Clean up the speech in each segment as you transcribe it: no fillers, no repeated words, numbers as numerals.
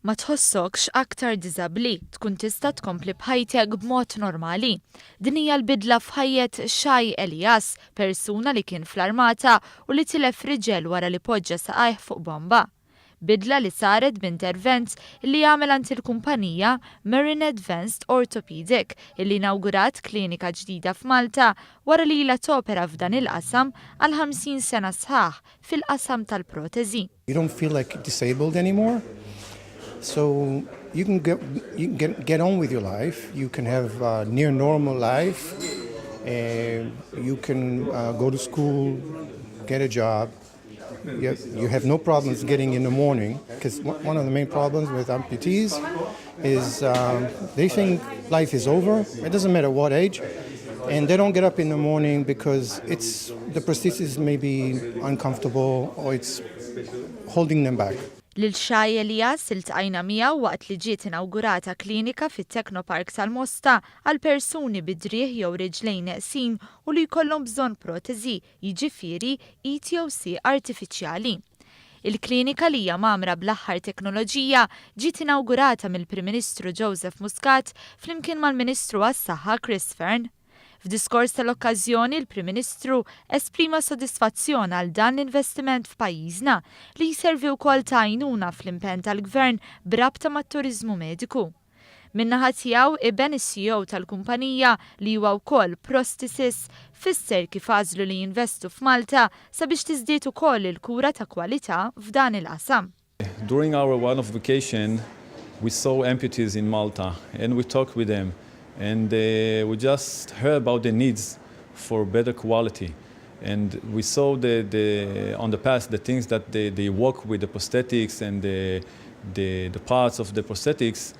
Ma tħossokx aktar diżabbli, tkun tista' tkompli b'ħajtek b'mod normali. Din hija l-bidla f'ħajjet Shai Elias, persuna li kien fl-armata u li tilef riġel wara li poġġa saqajh fuq bomba. Bidla li saret b'intervent li għamel għand il-kumpanija Marine Advanced Orthopedic, illi inawgurat klinika ġdida f'Malta wara li ilha topera f'dan il-qasam għal 50 sena sħaħ fil-qasam tal-protezi. You don't feel like disabled anymore. So you can get on with your life. You can have a near normal life. You can go to school, get a job. You have no problems getting in the morning, because one of the main problems with amputees is they think life is over. It doesn't matter what age. And they don't get up in the morning because it's the prosthesis may be uncomfortable or it's holding them back. Lil Shai Elias iltqajna miegħu waqt li ġiet inawgurata klinika fit-Teknopark tal-Mosta għal persuni bi driegħ jew riġlejn neqsin u li jkollhom bżonn protezi, jiġifieri ETOC artifiċjali. Il-klinika, li hija mgħammra bl-aħħar teknoloġija, ġiet inawgurata mill-Prim Ministru Joseph Muscat flimkien mal-Ministru għas-Saħħa Chris Fearne. F'diskors tal-okkażjoni, il-Prim Ministru esprima sodisfazzjon għal dan l-investiment f'pajjiżna, li jservi wkoll ta' għajnuna fl-impenn tal-Gvern b'rabta mat-turiżmu mediku. Min-naħa tiegħu, iben is-CEO tal-kumpanija, li huwa wkoll prosthesist, fisser kif għażlu li jinvestu f'Malta sabiex tiżdied ukoll il-kura ta' kwalità f'dan il-qasam. During our one of vacation, we saw amputees in Malta and we talked with them and we just heard about the needs for better quality. And we saw on the past the things that they work with, the prosthetics and the parts of the prosthetics.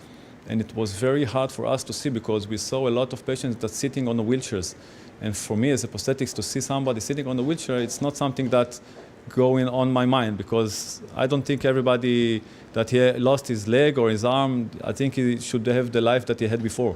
And it was very hard for us to see because we saw a lot of patients that sitting on the wheelchairs. And for me as a prosthetics, to see somebody sitting on the wheelchair, it's not something that going on my mind, because I don't think everybody that he lost his leg or his arm, I think he should have the life that he had before.